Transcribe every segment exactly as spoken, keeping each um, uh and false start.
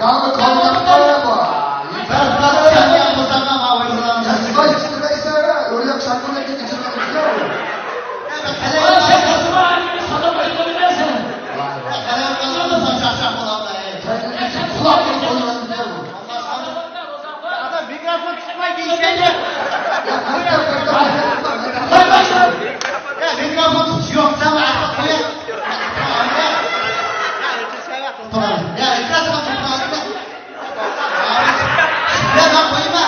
Tamam, tamam, sen yapmasan ama, o yüzden. Ya, sen çıkıp neyse, öyle şarkı ne geçirmek istiyor mu? Vay, sen Kasım abi gibi sana başka bir dersin. Vay, vay. Sen kulaklık kullanabiliyor mu? Adam mikrofon tutmaydı işte. Ya, mikrofon tutmuş yok, tamam, artık koyalım. Tamam. Ya, biraz daha tutma. Ya, ben koyayım ha.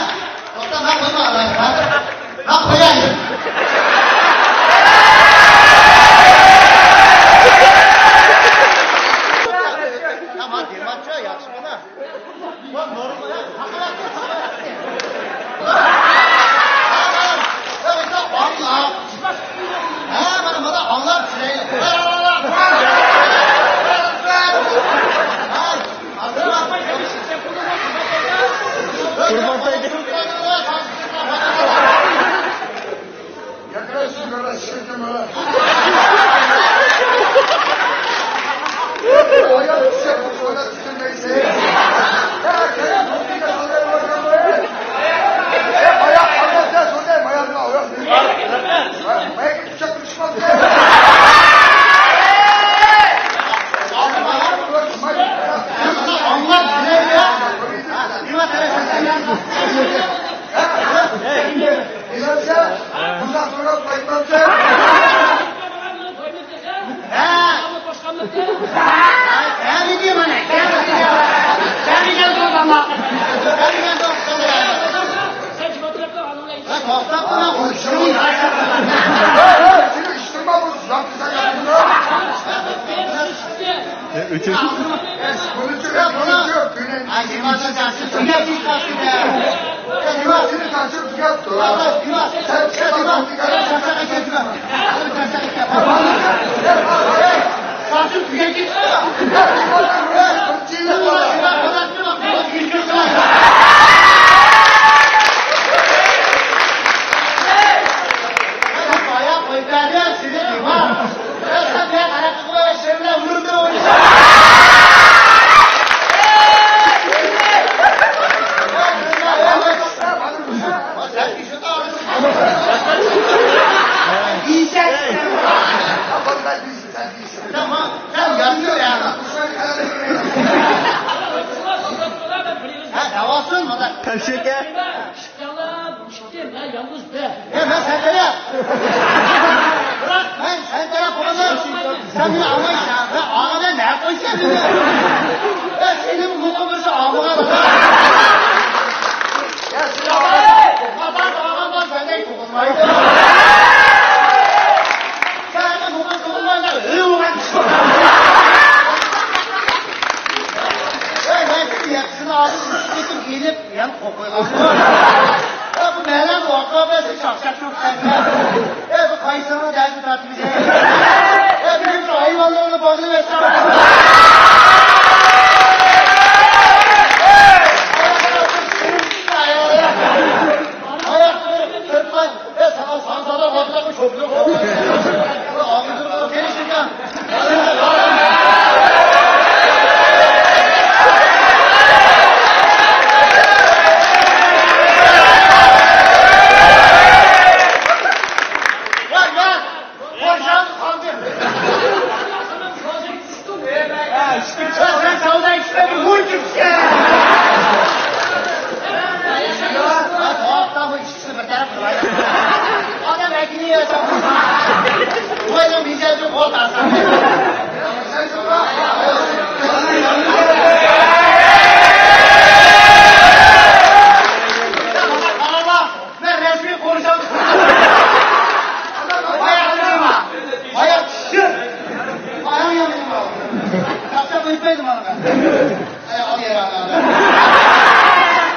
Yoksa ben koyayım ha. Ben, ben koyayım. Tamam, demek ki yakışmadı. Yaklaş, yaklaş, çektim öyle. Ayak düşecek, bu şöyle tükürmeyi seviyorum. Ya, gel, bu bir de şöyle bir bakalım, böyle. Ya, ayak, ayak, ya, şöyle, ayak, ayak. Ha, ayak düşecek, düşmez, gel. Anlat, ne ya? Bilmem, sen, sen, sen. Bilmem, sen, bundan sonra koymam, sen. Ha. Sen ne diyorsun bana? Sen ne diyorsun? Sen ne diyorsun bana? Sen ne diyorsun bana? Sen toxta, bana konuşuyorsun. Hey, hey, seni iştirme bu, yaptı sen yaptın. Üçüncü. Bunu çıkar, bunu çıkar. Ay, Sivas'ın çarşısı tüket, Sivas'ın ya. Sivas'ın çarşısı tüket. Sivas, Sivas. Sen çıkar, Sivas. Çarşıya git, Sivas. Çarşıya git. Çarşı tüket, git. Bayağı koytarıyor, sizi Sivas. Sen ne karakol işlerine vurdu o iş. Tamam, sen yanıyor ya. Ha, davasın mı da? Kaşık ya. Yalan, işte, ben yalnız be. Ya ben sen de yap. Bırak, ben sen de yap oğlum. Sen beni anlayışla. Ben ağabey ne yapayım sen beni? Ya senin bu konuşu ağabey. Ya sen ağabey. Vatan ağabey benden korkmaydı. Sen de bu konuşu korkmaydı. Öyle uğraşma. Ya ben seni yakışını aldım. Gidip giyinip Yan qo'ygan. Ya bu mehmon voqea bersin, chaqchaq yo'q sende. Ya bu qaysi da'vat tartibida? Ya bir hayvonlarni bog'lab yashagan. Oyoqni sirtmay, ya sana sanzada vaqtda cho'pni qo'ygan. Og'zini kelishgan.